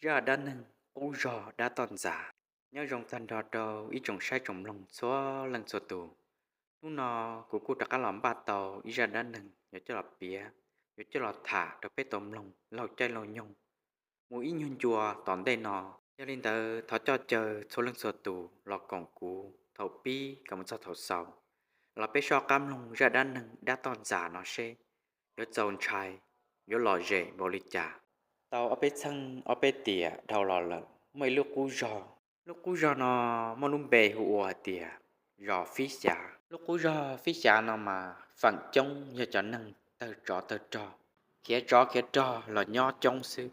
Zaj dab neeg qub zog dab toj ntxas. Nyob zoo tag nrho rau ib tsoom saib tsoom mloog txhua leej txhua tus. Hnub no kuv kuj rov qab los npaj tau ib zaj dab neeg yuav coj los piav, yuav coj los tham rau peb tau mloog laug caij laug nyoog mus ib nyuag ncua tom ntej no. Yog li ntawd thov coj caw txhua leej txhua tus los koom kuv thaum pib kom mus txog thaum xaus, los peb soj qab mloog zaj dab neeg dab toj ntxas no seb yuav txaus ntshai, yuav lom zem npaum li cas. Tau ob peb txheej ob peb tiam dhau los lawm, muaj ib lub qub zog. Lub qub zog no muaj lub npe hu ua hais tias zos Fib Xyav. Lub qub zog Fib Xyav no mas feem coob yog cov neeg tawg tsov tawg rog, khiav tsov khiav rog los nyob coob xwb.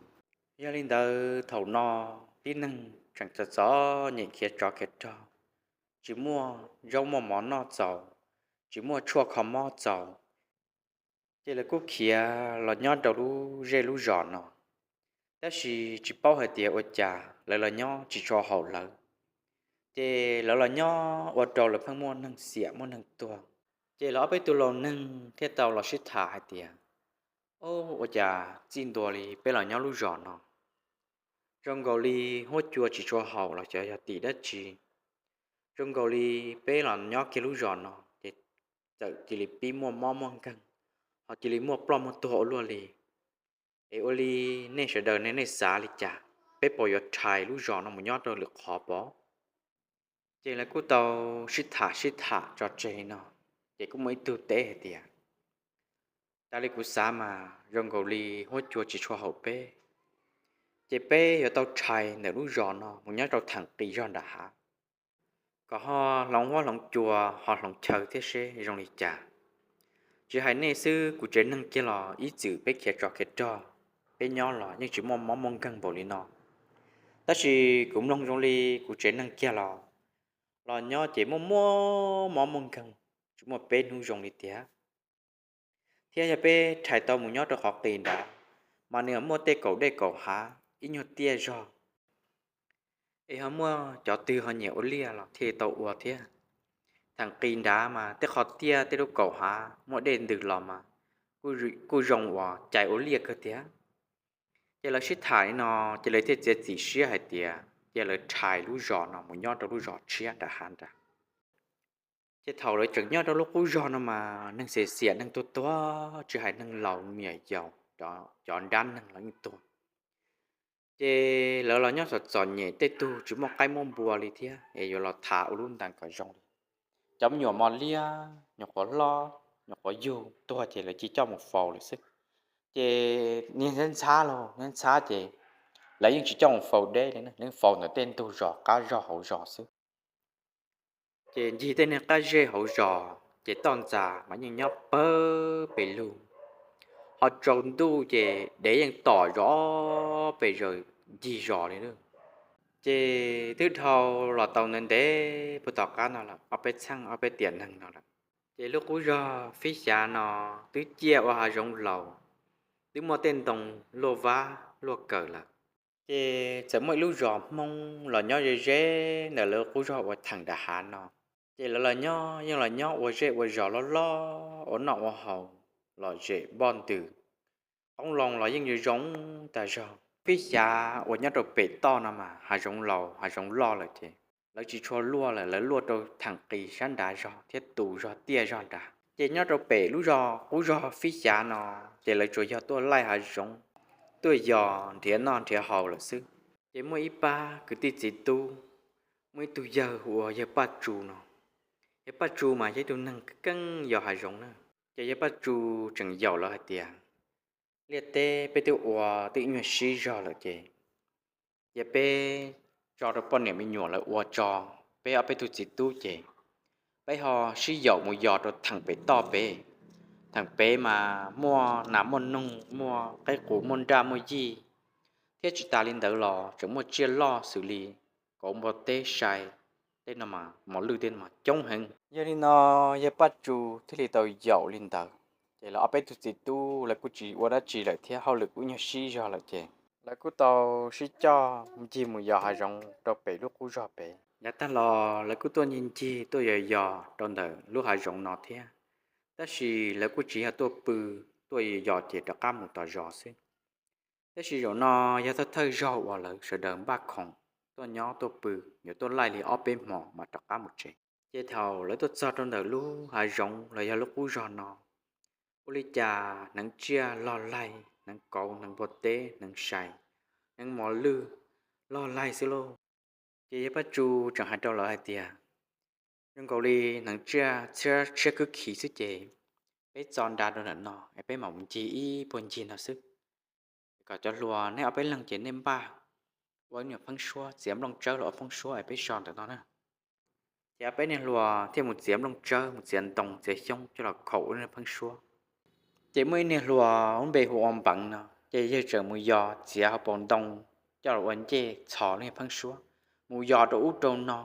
Yog li ntawd thaum no tib neeg tseem txom txom nyem khiav tsov khiav rog, tsis muaj zaub muaj mov noj txaus, tsis muaj tshuaj kho mob txaus, ces lawv kuj khiav los nyob rau lub zej lub zos no. Tab sis tsis paub hais tias ua cas lawv los nyob tsis tshua haum lawv, ces lawv los nyob ua rau lawv pheej muaj neeg xiam muaj neeg tuag. Ces lawv ob peb tug laus neeg thiaj tau los sib tham hais tias, Ob, ua cas txij ntua li peb los nyob lub zos no zoo nkaus li huab cua tsis tshua haum los xyov yog tim dab tsi, zoo nkaus li peb los nyob kiag lub zos no ces txawm cia li pib muaj mob muaj nkeeg, ho cia li muaj ploj muaj tuag ua luaj li. Es ua li nej sawv daws ne, nej xav li cas, peb puas yuav rhais lub zos no mus nyob rau lwm qhov pov? Ces lawv kuj tau sib tham sib tham tso tseg li no, ces kuj muaj ib tug teb hais tias, Tas li kuv xav mas zoo nkaus li huab cua tsis tshua haum peb, ces peb yuav tau rhais ntawm lub zos no mus nyob rau theem qis zog nram hav, kom ho hloov huab hloov cua ho hloov chaw thiab seb zoo li cas. Tsis hais nej xwb, kuv tsev neeg kiag los ib txwm peb khiav tsov khiav rog, peb nyob los yeej tsis muaj mob muaj nkeeg npaum li no. Tab sis kuv mloog zoo li kuv tsev neeg kiag los, los nyob ces muaj muaj mob muaj nkeeg, tsis muaj peb hnub zoo li tiag. Thiab yog peb rhais tau mus nyob rau qhov qis nrad, mas nws muaj tej kaum dej kaum hav ib nyuag tiaj zog, es ho muaj cov twg ho nyiam ua liaj los thiaj tau ua thiab. Theem qis nrad mas tej qhov tiaj tej lub kaum hav muaj dej ntws los mas kuj zoo uas cais ua liaj kawg tiag. Ces lawv sib tham li no, ces lawv thiaj txiav txim siab hais tias cia lawv rhais lub zos no mus nyob rau lub zos tshiab nram hav nrad. Ces thaum lawv tseem nyob rau lub qub zog no mas neeg xiam xiam neeg tuag tuag, tsis hais neeg laus me nyuam yaus, cov nrab neeg los yeej tuag. Ces lawv los nyob txom txom nyem, tej tug tsis muaj qaib muaj npua li thiab es yuav los thav ua lub ntees kom zoo li. Cov me nyuam mos liab, nyuam qhuav hlob, nyuam qhuav yug tuag ces lawv cia coj mus faus lawm xwb. Ces niag ntxhab ntxhab los ntxhab ntxhab ces lawv yeej tsis coj mus faus deb li, lawv faus ntawm tej ntug zos qab zog hauv zos xwb. Ces ncig tej niag qab zej hauv zos ces toj ntxas mas yeej nyob pawg pes lug, ho tsaus ntuj ces dev yeej tom zov pes zaws ncig zos li lawm. Ces twb dhau los tau ntev ntev puag tom qab no lawm, ob peb txheej ob peb tiam neeg no lawm, ces lub qub zog Fib Xyav no twb ciaj ua hav zoov laus, twb muaj tej ntoo luaj vab luaj kawm lawm. Ces txawm muaj ib lub zos Hmoob los nyob ze ze ntawm lawv qub zog uas theem nram hav no. Ces lawv los nyob yeej los nyob ua zej ua zos loj loj, ua noj ua haus lom zem npoj ntws, qoob loo los yeej zoo tag zog. Fib Xyav uas nyob rau pem toj no mas hav zoov laus hav zoov loj lawm ces lawv tsis tshua luaj lawm, lawv luaj rau theem qis sab nrad zog thiab tus zog tiaj zog nrad. Ces nyob rau pem lub zos qub zog Fib Xyav no ces lawv tsuas yog tuaj laij hav zoov, tuaj yos nrhiav noj nrhiav haus lawm xwb. Ces muaj ib pab kwv tij txiv tub, muaj ib tug yawg hu ua yawg Paj Tsu no. Yawg Paj Tsu mas yog ib tug neeg keej yos hav zoov na. Ces yawg Paj Tsu tseem yaum lawv hais tias, Liaj teb peb twb ua twb ib nyuag sib zog lawm ces cia peb tso rau poj niam me nyuam lawv ua tso, peb ob peb tug txiv tub ces peb ho sib yaum mus yos rau theem pem toj pem. Theem pem mas muaj nas muaj noog, muaj qeb qus, muaj nraj muaj yij, thiab tsis tas li ntawd los tseem muaj tsiaj loj xws li kauv, npua teb, sai, tej no mas mos lwj tej no mas coob heev. Yog li no yawg Paj Tsu thiaj li tau yaum li ntawd. Ces lawv ob peb tug txiv tub lawv kuj tsis ua dab tsi lawm thiab, hauj lwm kuj ib nyuag sib zog lawm ces lawv kuj tau sib coj ncig mus yos hav zoov rau pem lub qub zog pem. Yav tag los lawv kuj tuaj ncig ncig tuaj yos yos rau ntawm lub hav zoov no thiab, tab sis lawv kuj tsis yog tuaj pw, tuaj yos ces rov qab mus tom zos xwb. Tab sis zaum no yog thawj thawj zaug uas lawv sawv daws npaj khoom tuaj nyob tuaj pw, yuav tuaj laij li ob peb hmo mas rov qab mus tsev. Ces thaum lawv tuaj txog rau ntawm lub hav zoov los yog lub qub zog no, ua li cas hneev tsiaj log laig, hneev kauv, hneev npua teb, hneev sai, hneev mos lwj log laig xwb lauj. Ces yawg Paj Tsum tseem hais rau lawv hais tias, zoo nkaus li hneev tsiaj tshiab khwb khiv xwb ces peb txo nra rau ntawm no es peb mam mus ncig ib puag ncig no xwb, kom cov hluas nej ob peb leeg ces nej npaj ua ib niag pheeb suab, txiav nplooj tsawb los ua pheeb suab es peb so ntawm no na. Ces ob peb niag hluas thiaj mus txiav nplooj tsawb, mus txiav ntoo txiav xyoob coj los khaum ua niag pheeb suab. Ces muaj ib niag hluas lub npe hu ua Npeev no ces yawg tseem mus yos txiav hauv paus ntoo coj los ua ncej txhos lub niag pheeb suab, mus yos rau ub rau no.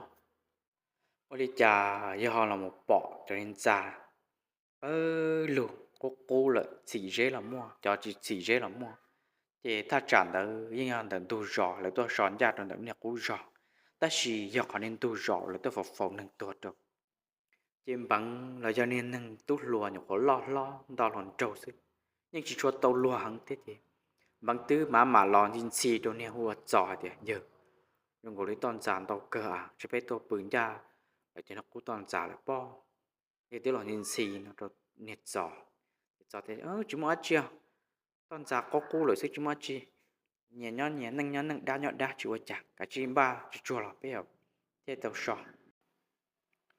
Ua li cas yog ho los mus pom cov niag ntxa pawg lug qub qub lawm, txhim zeb los muaj, cov tsis txhim zeb los muaj. Ces thaj tsam ntawd yeej yog ntawm ntug zos, lawv tuaj so ncaj rau ntawm niag qub zog, tab sis yog qhov niag ntug zos lawv tuaj faus faus neeg tuag rau. Ces Npeev los yog niag neeg tub hluas nyuam qhuav loj hlob nto hluas nraug xwb, yeej tsis tshua tau luag heev thiab ces Npeev twb mam mam los ntxhi ntxhi rau niag hu ua Txos hais tias, yawg, zoo nkaus li toj ntxas ntau kawg a, tsam peb tuaj pw ncaj lawv cov niag qub toj ntxas lawm pob. Yawg twb los ntxhi ntxhi no rau niag Txos, ces Txos tias, tsis muaj dab tsi, toj ntxas qub qub lawm xwb tsis muaj dab tsi, nyias nyob nyias, neeg nyob neeg, dab nyob dab, tsis ua cas, kav tsij npaj tsuag tsuag los peb thiaj tau so.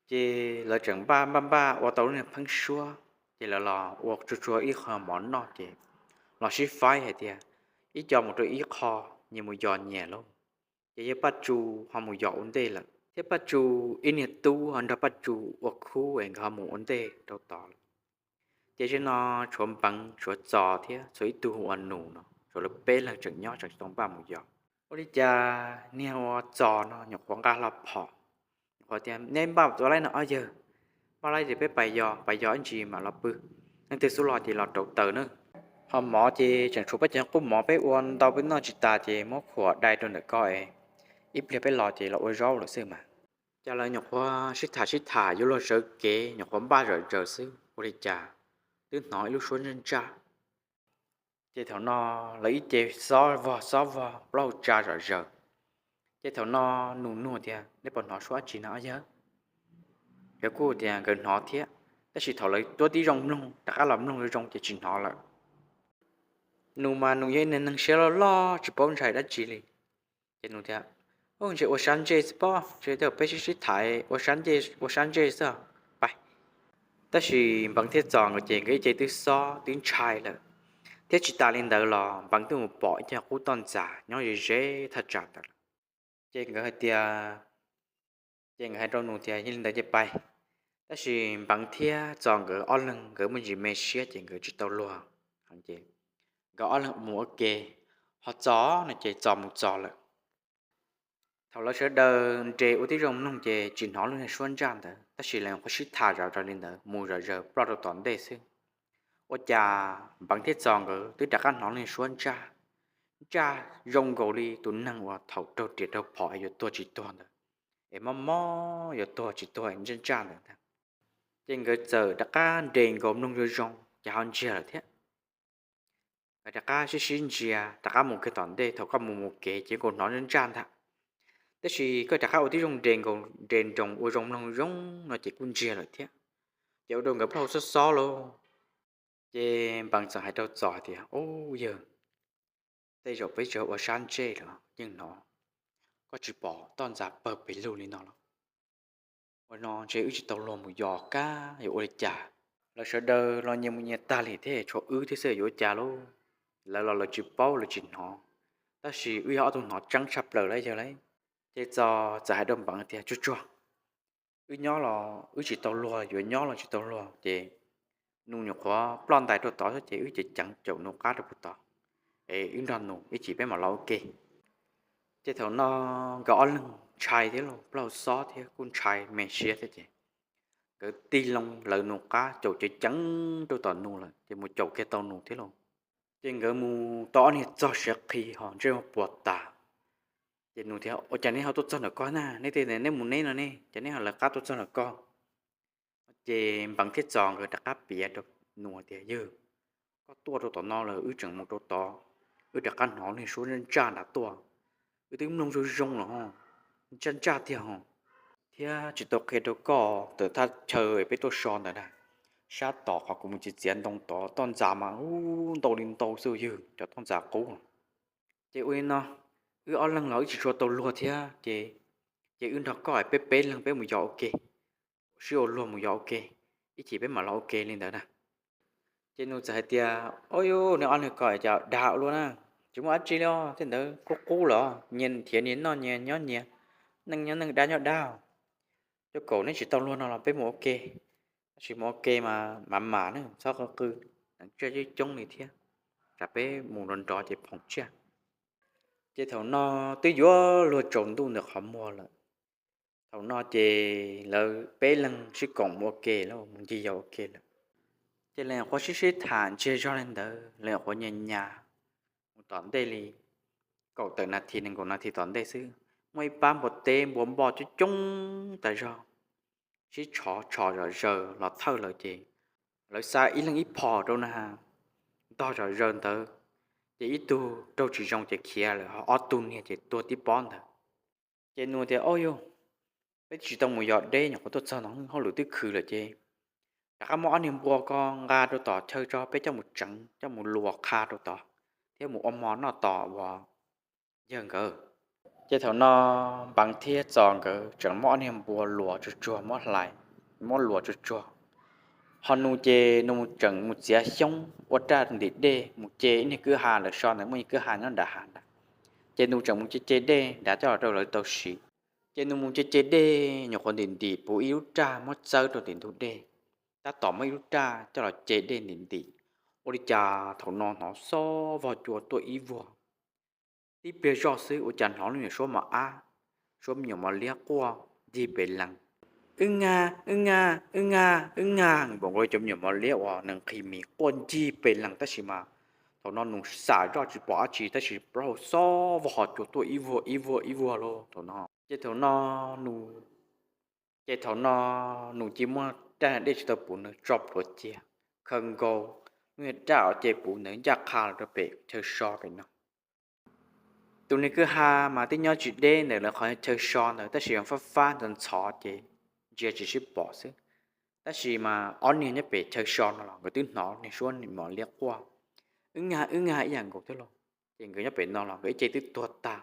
Ces lawv tseem npaj npaj npaj ua tau lub niag pheeb suab, ces lawv los ua tsuag tsuag ib qho mov noj ces los sib faib hais tias ib co mus rau ib qho, nyias mus yos nyias lauj. Ces yawg Paj Tsum ho mus yos ua ntej lawm thiab Paj Tsum ib niag tub ho nrog Paj Tsum ua khub es nkawd ho mus ua ntej rau tod lawm. Ces zaum no tshuav Npeev tshuav Txos thiab tshuav ib tug hu ua Nus no, tshuav lawv peb leeg tseem nyob tseem tsis tau npaj mus yos. Ua li cas niag ua Txos no nyuam qhuav nqa hlo phom, nyuam qhuav tias, neb npaj tua laib no ob yawg, npaj laib ces peb pais yos, pais yos ib ntsis mam los pw, leej twg xub los ces los rauv taws na. Ho mov ces tseem tshuav peb cov qub mov peb ua ntau peb noj tsis tas ces muab khuam dai rau ntawm ko es ib pliag peb los ces los ua zaub lawm xwb mas. Ces lawv nyuam qhuav sib tham sib tham yuav luag sawv kev nyuam qhuav npaj zom zaws xwb ua li cas twb hnov ib lub suab ntsaj ntsaj. Ces thaum no lawv ib ce xob vog xob vog plaub hau tsa zom zaws. Ces thaum no Nus nug tias, neb puas hnov suab dab tsi no ob yawg? Nkawd kuj tias nkawd hnov thiab, tab sis thaum lawv tuab tib zoo mloog rov qab los mloog zoo zoo ces tsis hnov lawm. Nus mas Nus yog ib neeg siab loj loj tsis paub ntshai dab tsi li. Ces Nus tias, ntshe ua sab ntsej xwb pob, ntshe tej peb sib sib tham ua sab ntsej, ua sab ntsej xwb, pais. Tab sis Npeev thiab Txos nkawd ces nkawd ib ce twb xob twb ntshai lawm, thiab tsis tas li ntawd los Npeev twb mus pom ib co qub toj ntxas nyob ze ze thaj tsam ntawd lawm. Ces nkawd hais tias, ces nkawd hais rau Nus tias, yog li ntawd ces pais. Tab sis Npeev thiab Txos nkawd ob leeg nkawd muaj ntsis me siab ces nkawd tsis tau luag heev ces nkawd ob leeg mus ua ke, ho Txos no ces Txos mus Txos lawm. Thaum lawv sawv daws nres ua tib zoo mloog ces tsis hnov lub niag suab ntsaj ntawd, tab sis lawv nyuam qhuav sib tham zom zaws li ntawd mus zom zaws ploj rau tom ntej xwb, ua cas Npeev thiab Txos nkawd twb rov qab hnov lub niag suab ntsaj, ntsaj zoo nkaus li tus neeg uas thaum raug riam raug phom es yuav tuag tsis tuag ntawd, es mob mob yuav tuag tsis tuag ntsaj ntsaj ntawd ntag. Ces nkawd txawm rov qab nres nkaus mloog zoo zoo ces ho ntsiag lawm thiab. Nkawd rov qab sib sib ntsia rov qab mus kiag tom ntej, thaum koj mus mus kev ces koj hnov ntsaj ntsaj ntag, tab sis koj rov qab ua tib zoo nres nkaus nres nroos ua zoo mloog zoo no ces kuj ntsiag lawm thiab. Ces ua rau nkawd plaub hau xob xob lauj. Ces Npeev txawm hais rau Txos tias, ub yawg, tej zaum peb tsuas ua sab ntsej los yeej hnov, koj tsis pom toj ntxas pawg pes lug li no los? Ua no ntshe wb tsis tau luag mus yos kab yuav ua li cas. Lawv sawv daws los nyias mus nyias tag li thiab tshuav wb thiab xwb yuav ua cas lauj? Lawv los lawv tsis paub lawv tsis hnov, tab sis wb yog ob tug hnov tseeb tshaj plaws lawm yawg lauj. Ces Txos txawm hais rau Npeev tias, tsuag tsuag, wb nyob los wb tsis tau luag, yuav nyob los tsis tau luag ces Nus nyuam qhuav ploj ntais rau tod xwb ces wb ceev ceev caum Nus qab rau puag tod es wb nrog Nus ib chim peb mam los ua ke. Ces thaum no nkawd ob leeg ntshai thiab los plaub hau xob thiab kuj ntshai me siab thiab ces nkawd tig loo lawv Nus qab caum ceev ceev rau tom Nus lawm ces mus caum kiag tau Nus thiab lauj. Ces nkawd mus tau ob niag txog siav qhi ho ntsej muag puas tas. Ces Nus tias, ua cas neb ho tuaj txog ntawm ko na, neb tias neb mus neb no ne, ces neb ho lawv qab tuaj txog ntawm ko? Ces Npeev thiab Txos nkawd rov qab piav rau Nus tias, yawg, koj tuaj rau tom no lawm wb tseem mus rau tod, wb rov qab hnov niag suab ntsaj ntsaj nrad tuaj. Wb twb mloog zoo zoo los ntsaj ntsaj tiag hos, thiab tsis tau qhia rau koj, tawm thaj chaw peb tuaj so ntawd na, sab tom qhov kuv mus txiav txiav ntoo tod, toj ntxas mas ub ntau li ntau xwb ywg, cov toj ntxas qub. Ces ua li no, wb ob leeg los wb tsis tshua tau luag thiab ces, ces wb nrog koj peb peb leeg peb mus yos ua ke, sib ua luag mus yos ua ke, ib chim peb mam los ua ke li ntawd na. Ces nws txawm hais tias, Ub, yus neb ob leeg ko cas dag ua luaj na, tsis muaj dab tsi li os, tej ntawd qub qub los nyias nrhiav nyias noj nyias nyob nyias, neej nyob neej dab nyob dab. Coj kaum neb tsis tau luag no los peb mus ua ke, tab sis mus ua ke mas mam mam na, txhob qw qw, neeg tsiaj coob coob li thiab, tsam peb mus nrov nrov ces phoom tsiaj. Ces thaum no twb yuav luag tsaus ntuj ntawm qhov muag lawm. Thaum no ces lawv peb leeg sib koom mus ua ke lawm, mus ncig yos ua ke lawm. Ces lawv nyuam qhuav sib sib tham ntsiag zog li ntawd, lawv nyuam qhuav nyas nyas mus tom ntej li kaum tawm nas this nees nkaum nas this tom ntej xwb, muaj ib pab npua teb npua npoj coob coob tas zog, sib tshov tshov zom zaws los thawj lawv ces lawv xa ib leeg ib phom rau na, ntog zom zaws ntawd, ces ib tug raug tsis zoo ces khiav lawm, ho ob tug niag ces tuag tib pob ntawd. Ces nws tias, Au yus, peb tsis tau mus yos deb, nyuam qhuav tuaj txog no hauj lwm twb khwv lawm ces rov qab muab ob niag npua ko nqa rau tom chaw tso, peb coj mus tsev, coj mus luas qha rau tod, thiab mus ua hmo noj tos uas yawg nkawd. Ces thaum no Npeev thiab Txos nkawd tseem muab ob niag npua luas tsuag tsuag, muab hlais, muab luas tsuag tsuag. Ho nws ces nws tseem mus txiav xyoob ua raj ntim dej mus ce ib niag kwj ha lawv so ntawd, muaj ib kwj ha nyob nram hav nrad. Ces nws tseem mus ce ce dej nrad coj los rau lawv tau siv. Ces nws mus ce ce dej nyuam qhuav ntim ntim puv ib lub raj muab txawb rau tim ntug dej, tab tom muab ib lub raj coj los ce dej ntim ntim. Ua li cas thaum no hnov xob vog cua tuaj ib vuag. Tib pliag zoj xwb ua cas hnov lub niag suab mos ab, suab me nyuam mos liab quaj ncig pes lees, Wb nga, wb nga, wb nga, wb nga, npaum nkaus cov me nyuam mos liab uas nws nqhis mis quaj ncig pes lees. Tab sis mas thaum no nws xam zoj tsis pom dab tsi, tab sis plaub hau xob vog cua tuaj ib vuag ib vuag ib vuag lauj thaum no. Ces thaum no nws, ces thaum no nws cia muab raj dej tsis tau puv ntawd tso plhuav cia, khaws nkaus lub niag raj uas ce puv ntawd ncaj qha los rau pem chaw so pem no. Tus niag kwj ha mas twb nyob tsis deb ntawm lawv qhov chaw so ntawd, tab sis fab fab ntxhov ntxhov ces ntsia tsis sib pom xwb. Tab sis mas ob niag nyob pem chaw so no los nkawd twb hnov niag suab mos liab quaj, Wb nga, wb nga ib yam nkaus thiab lauj. Ces nkawd nyob pem no los nkawd ib ce twb tuag tag,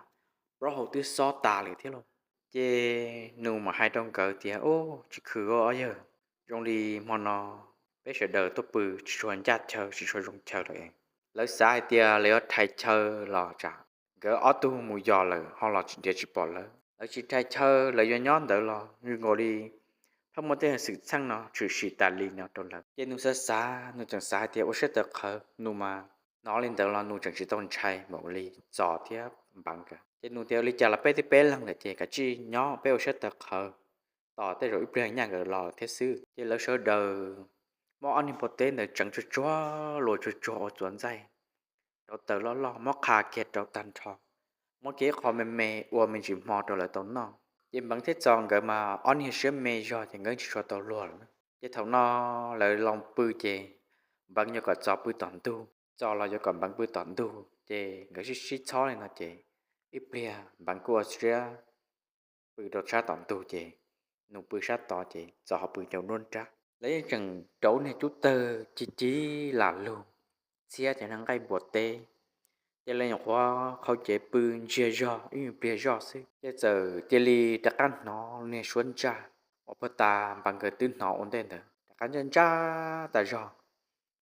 plaub hau twb xob tas lawm thiab lauj. Ces nws mam hais rau nkawd tias, Ub, tsis khwv os ob yawg, zoo li hmo no peb sawv daws tuaj pw tsis tshua ncaj chaw tsis tshua zoo chaw lawm. Lawv xav hais tias lawv yuav rhais chaw los tsam nkawd ob tug mus yos lawm ho los tsis nrhiav tsis pom lawv. Lawv tsis rhais chaw, lawv yuav nyob ntawd los zoo nkaus li pheej muaj tej xwm txheej no tshwm sim tas li no rau lawv. Ces nws xav xav, nws tseem xav hais tias ua siab tawv qhawv, nws mas hnov li ntawd los nws tseem tsis tau ntshai npaum li Txos thiab Npeev nkawd. Ces nws tias, Ua li cas los peb twb peb leeg lawm ces kav tsij nyob peb ua siab tawv qhawv, tos tej zaum ib pliag nyaj nkawd los thiab xwb. Ces lawv sawv daws muab ob niag npua teb ntawd tseev tsuag tsuag, luas tsuag tsuag ua txuas ntxaij, rauv taws loj loj muab qha kiag rau tag nrho, muab kiag ib qho me me ua me ntsis hmo rau lawv tau noj. Ces Npeev thiab Txos nkawd mas ob niag siab me zog ces nkawd tsis tshua tau luag lawm. Ces thaum no lawv los pw ces Npeev yuav kom Txos pw tom ntug, Txos los yuav kom Npeev pw tom ntug, ces nkawd sib sib txhob li no ces ib pliag Npeev kuj ua siab pw rau sab tom ntug ces nws pw sab tod ces Txos ho pw rau nruab nrab. Lawv yeej tseem rauv niag cub tawg ci ci lam lug, txhiab cov nqaij npua teb. Ces lawv nyuam qhuav qhau cev pw ntsiag zog ib nyuag pliag zoj xwb ces txawm cia li rov qab hnov niag suab ntsaj uas puag ta Npeev nkawd twb hnov ua ntej ntawd rov qab ntsaj ntsaj tas zog,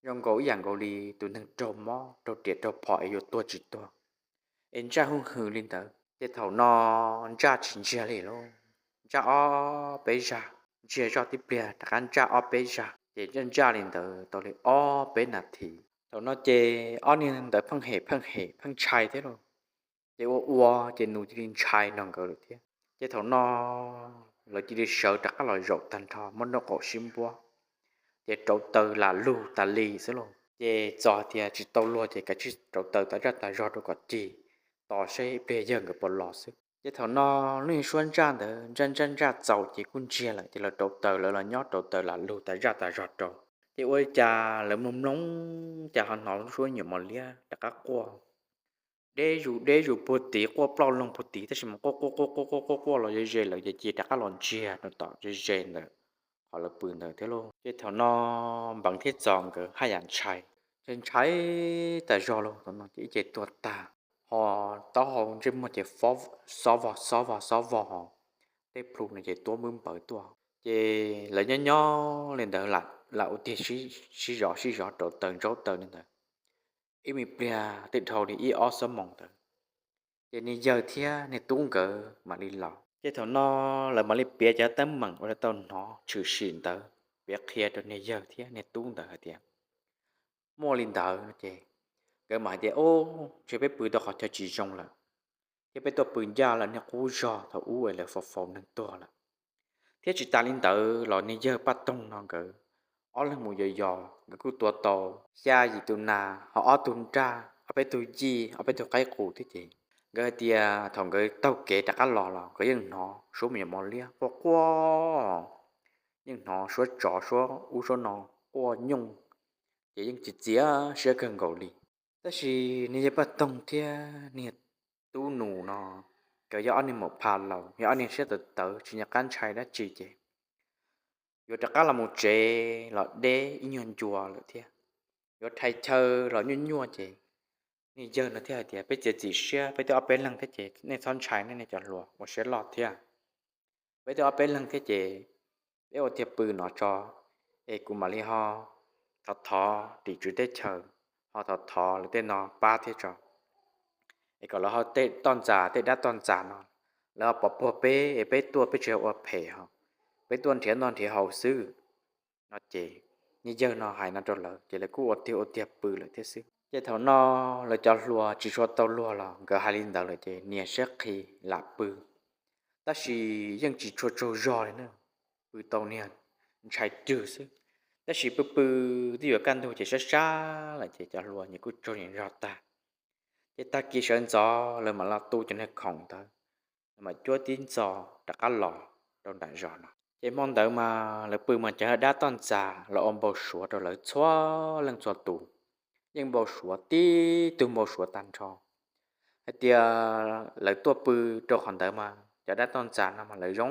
zoo nkaus ib yam nkaus li tus neeg raug mob raug riam raug phom es yuav tuag tsis tuag, es ntsaj hwj hwm li ntawd. Ces thaum no ntsaj tsis ntsiag li lauj, ntsaj ob peb zag, ntsiag zoj tib pliag rov qab ntsaj ob peb zag, ces ntsaj ntsaj li ntawd tau li ob peb nas this. Thaum no ces ob niag ntawd pheej hem pheej hem pheej ntshai thiab lauj. Ces ua ua ces nws cia li ntshai nrog nkawd lawm thiab. Ces thaum no lawv cia li sawv rov qab los zaum tag nrho muab nraub qaum sib npuab, ces rauv taws lam lug tas li xwb lauj. Ces Txos tias tsis tau luag ces kav tsij rauv taws tas zaj tas zog rau kom cig, tos saib ib pliag yawg nkawd puas los xwb. Ces thaum no lub niag suab ntsaj ntawd ntsaj ntsaj ntsaj txaus ces kuj ntsiag lawm ces lawv rauv taws, lawv los nyob rauv taws lam lug tas zaj tas zog rau. Ces ua li cas lawv mloog mloog cas ho hnov lub suab nyuam mos liab rov qab quaj deb zus deb zus puag tid, quaj ploj loog puag tid, tab sis mas quaj quaj quaj quaj quaj quaj los ze ze lawm ces cia rov qab los ntsiag rau tom ze ze ntawm qhov lawv pw ntawd thiab lauj. Ces thaum no Npeev thiab Txos nkawd haj yam ntshai, ces ntshai tas zog lauj. Thaum no ces ib ce tuag tag, ho taub hau ntsej muag ces xob vog xob vog xob vog, tej plhu no ces tuab npwb npawv tuaj. Ces lawv nyob nyob li ntawd lam ua tiag sib zov sib zov rauv taws ntsaub taws li ntawd ib me pliag tej dhau li ib ob xuab moos ntawd, ces niag yawg thiab niag tub nkawd mam li los. Ces thaum no lawv mam li piav cov teeb meem uas lawv tau hnov tshwm sim ntawd, piav qhia rau niag yawg thiab niag tub ntawd hais tias, muaj li ntawd no ces nkawd mam hais tias, ub, ntshe peb pw tau qhov chaw tsis zoo lawm, thiab peb tuaj pw ncaj lawm niag qub zog thaum ub es lawv faus faus neeg tuag lawm. Thiab tsis tas li ntawd los niag yawg Paj Toog no nkawd ob leeg mus yos yos nkawd kuj tua tau xya yim tus nas, ho ob tug nraj, ob peb tug yij, ob peb tug qaib qus thiab ces nkawd hais tias thaum nkawd taug kev rov qab los los nkawd yeej hnov suab me nyuam mos liab quaj quaj, yeej hnov suab tsov suab ub suab no quaj nyooj, ces yeej txiav txiav siab kawg nkaus li. Tab sis niag yawg Paj Toog thiab niag tub nus no, nkawd yog ob niag maum pha laus, yog ob niag siab tawv tawv tsis nco qab ntshai dab tsi ces yuav rov qab los mus tsev los deb ib nyuag ncua lawm thiab, yuav rhais chaw los nyuaj nyuaj ces niag yawg no thiaj hais tias, peb txiav txim siab, peb twb ob peb leeg thiab ces nej txhob ntshai, nej nej cov hluas ua siab loj thiab. Peb twb ob peb leeg thiab ces peb ua tiag pw no tso, es kuv mam li ho thov thov tim tswv teb chaws, ho thov thov lawv tej no pab thiab tso, es kom lawv ho tej toj ntxas, tej dab toj ntxas no lawv ho pov puag peb es peb tuaj peb tsis yog ua phem ho, peb tuaj nrhiav noj nrhiav haus xwb. No ces niag yawg no hais no rau lawv ces lawv kuj ua tiag ua tiag pw lawm thiab xwb. Ces thaum no lawv cov hluas tsis tshua tau luag los nkawd hais li ntawd lawm ces nias siab qhi lam pw, tab sis yeej tsis tshua tsaug zog li na, pw tau niag ntshai twg xwb. Tab sis pw pw twb yuav kaj ntug ces sab sab lawm ces cov hluas nyias kuj tsaug zog tag. Ces tag kis sawv ntxov lawv mam los tu cov niag khoom ntawd, lawv mam cuab tib ntxo rov qab los rau nram zos no. Ces hmo ntawd mas lawv pw mas cov dab toj ntxas los ua npau suav rau lawv txhua leej txhua tus, yeej npau suav tib tug npau suav tag nrho hais tias lawv tuaj pw rau qhov ntawd mas cov dab toj ntxas no mas lawv zoo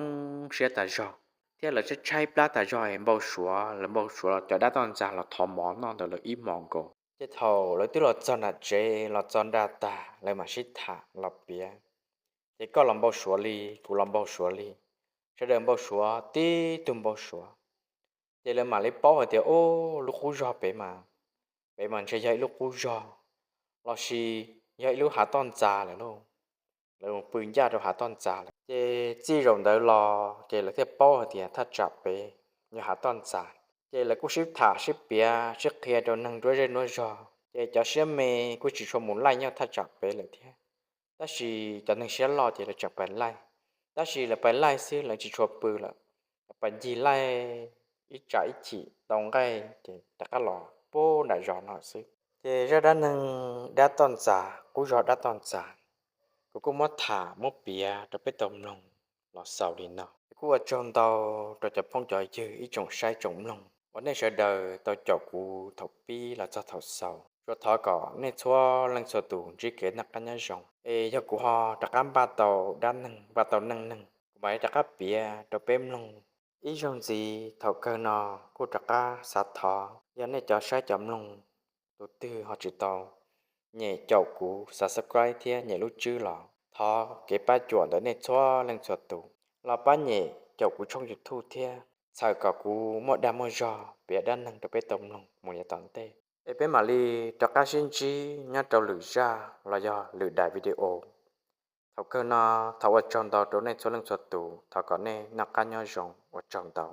siab tas zog, thiab lawv tshaib tshaib plab tas zog es npau suav, lawv npau suav los cov dab toj ntxas los thov mov noj ntawm lawv ib hmos nkaus. Ces thaum lawv twb los txog nram tsev los txog nra tag lawv mam sib tham los piav, ces koj los npau suav li, kuv los npau suav li, sawv daws npau suav tib tug npau suav. Ces lawv mam li paub hais tias, ub, lub qub zog pem mas, pem mas ntshe yog ib lub qub zog lossis yog ib lub hav toj ntxas lawm lauj. Lawv mus pw ncaj rau hav toj ntxas lawm. Ces txij zaum ntawd los ces lawv thiaj paub hais tias thaj tsam pem yog hav toj ntxas. Ces lawv kuj sib tham sib piav sib qhia rau neeg nruab zej nruab zog, ces cov siab me kuj tsis tshua mus laij nyob thaj tsam pem lawm thiab. Tab sis cov neeg siab loj ces lawv tseem pais laij, tab sis lawv pais laij xwb lawv tsis tshua pw lawm, lawv pais ncig laij ib tsam ib chim tau nqaij ces rov qab los pub nram zos no xwb. Ces zaj dab neeg dab toj ntxas, qub zog dab toj ntxas, kuv kuj muab tham muab piav rau peb tau mloog los xaus li no. Kuj ua tsaug ntau rau cov phooj cov ywg ib tsoom saib tsoom mloog uas nej sawv daws tau caum kuv thaum pib los txog thaum xaus. Tsuas thov kom nej txhua leej txhua tus ntsib kev noj qab nyob zoo, es yog kuv ho rov qab npaj tau dab neeg npaj tau neej neeg kuv mam li rov qab piav rau peb mloog. Ib zaug ntxiv thaum kawg no kuj rov qab xav thov yog nej cov saib cov mloog tus twg ho tsis tau nyem caum kuv subscribe thiab nyem lub tswb los thov kev pab cuam ntawm nej txhua leej txhua tus los pab nyem caum kuv tshooj YouTube thiab, txhawm kom kuv muaj dag muaj zog piav dab neeg rau peb tau mloog mus yav tom ntej. Es peb mam li rov qab sib ntsib nyob rau lwm zaj los yog lwm daim video. Thaum kawg no thov ua tsaug ntau rau nej txhua leej txhua tus, thov kom nej noj qab nyob zoo, ua tsaug ntau.